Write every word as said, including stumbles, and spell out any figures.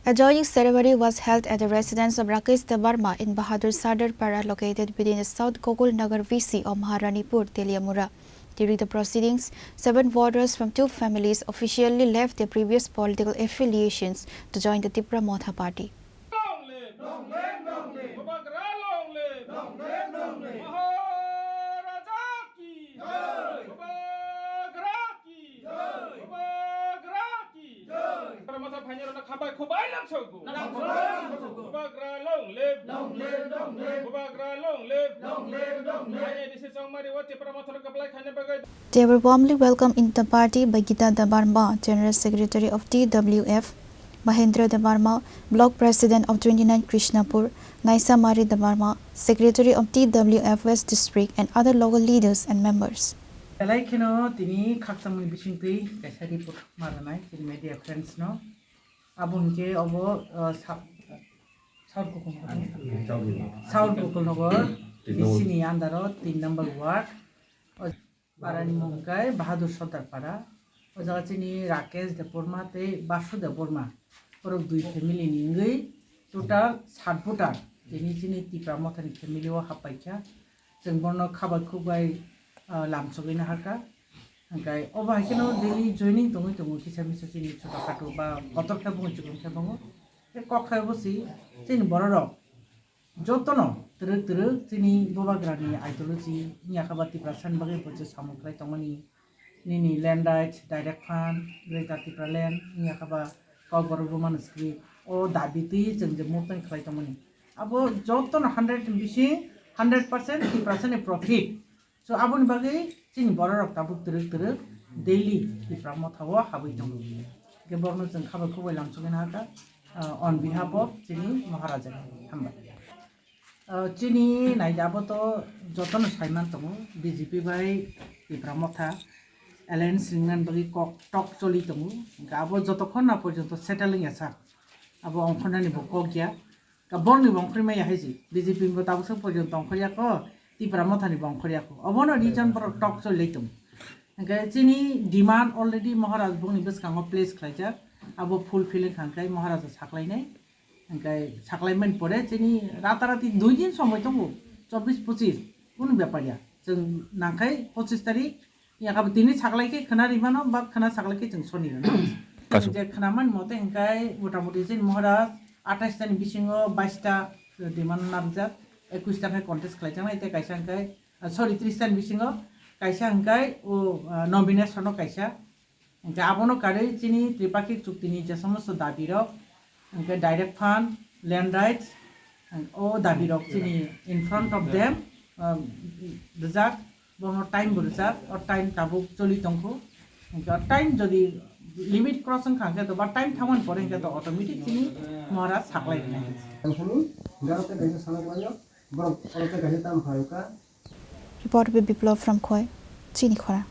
A joining ceremony was held at the residence of Rakesh Debbarma in Bahadur Sardar Para, located within the South Gokul Nagar V C of Maharanipur, Teliamura. During the proceedings, seven voters from two families officially left their previous political affiliations to join the Tipra Motha party. Long live! Long live! Long live! Bubagra long live! Long live! Long live! Maharaja ki! Jai! Bubagra ki! Jai! Bubagra ki! Jai! Tipra Motha phainairokno khabai khubai lamsogo. Lamsogo, lamsogo. Bubagra long live! Long live! Long live! Bubagra long live! Long live! Long live! Phainai disi chongmari o Tipra Motha rok kwplai khaina bagwi. They were warmly welcomed in the party by Gita Debbarma, General Secretary of T W F, Mahendra Debbarma, Block President of twenty-nine Krishnapur, Naisa Mari Debbarma, Secretary of T W F West District, and other local leaders and members. Belai kheno tini khakchangmani bisingtwi kaisa report ma rwnai chini media friends no. Abo hinkhe obo, uh, Sa-, South Gokul Nagar. South Gokul Nagar, D C ni under o tin number ward. O parani mung khe Bahadur Sardar Para. O jaga chini Rakesh Debbarma tei Basu Debbarma. Borok dui family ni wngwi total sat voter. Tini chini Tipra Mothani family o happai kha. Chwng bono khabai khukbai, ah, lamsogwi naharkha. Hwnkhe obo hai kheno daily joining tongwi tongo, kisa misa chini choto khato ba kotor khe bo chukun khe bo. Tei kok khe bo si chini bororok jotono twrwk twrwk chini Bubagrani ideology wngya khe ba Tiprasani bagwi bo je samung khlai tongmani. Nini land rights, direct fund, Greater Tipraland, wngya khe ba Kokborok Roman script, o dabi twi chwng je movement khlai tongmani. Abo jotono hundred ni bising hundred percent Tiprasani profit. So, aboni bagwi chini bororok tabuk twrwk twrwk daily Tipra Motha o habwi tongo. Hwnkhe borokno chwng khabai khukbai lamsogwi nahakha, ah, on behalf of chini Maharaja ni. Hambai. Ah, chini naida abo to jotono saiman tongo, B J P bai Tipra Motha alliance ringna bagwi kok tok choli tongo. Hwnkhe abo jotokhon na porjonto settle wngya sak, abo ongkhornani bo kok ya. Ka borokni bo ongkhorwi maya hai se, B J P bo tabuksa porjonto ongkhorya kho, Tipra Mothani bo ongkhorya kho. Obono reason borok tok choli lai tongo. Hwnkhe chini demand already Maharaj bongni bwskango place khlaijak, abo fulfill wngkha hwnkhe Maharaja saklainai. Hwnkhe saklaimani pore chini ratarati dui din somoi tongo, chobbish pochish, kunu bepar ya. Chwng nangkhai pochish tarik, yakabo tini saklai khe khwna rimano, ba khwna saklai khe chwng soni rwno. Kasu. Je khwna mani mote hwnkhe motamuti chini Maharaj atais tani bisingo bais ta demand narwkjak, ekwis ta khe contest khlaijaknai, tei kaisa hwnkhe, ah, sorry, tris tani bisingo kaisa hwnkhe o, ah, nomination o kaisa. Hwnkhe abono karwi chini Tripakhik chuktini je somosto dabirok, hwnkhe direct fund, land rights, o dabirok chini in front of them, um, rijak, bono time bo rijak, o time tabuk choli tongkhu. Hwnkhe o time jodi limit cross wngkha hwnkhe to ba time thangmani pore hwnkhe to automatic chini Maharaj saklai rwnai. Ang thani, garo tei kaisa sana khlaio, borok oro tei kaisa tam khlaio ka. Report by Biplab from Khowai, Chini Khorang.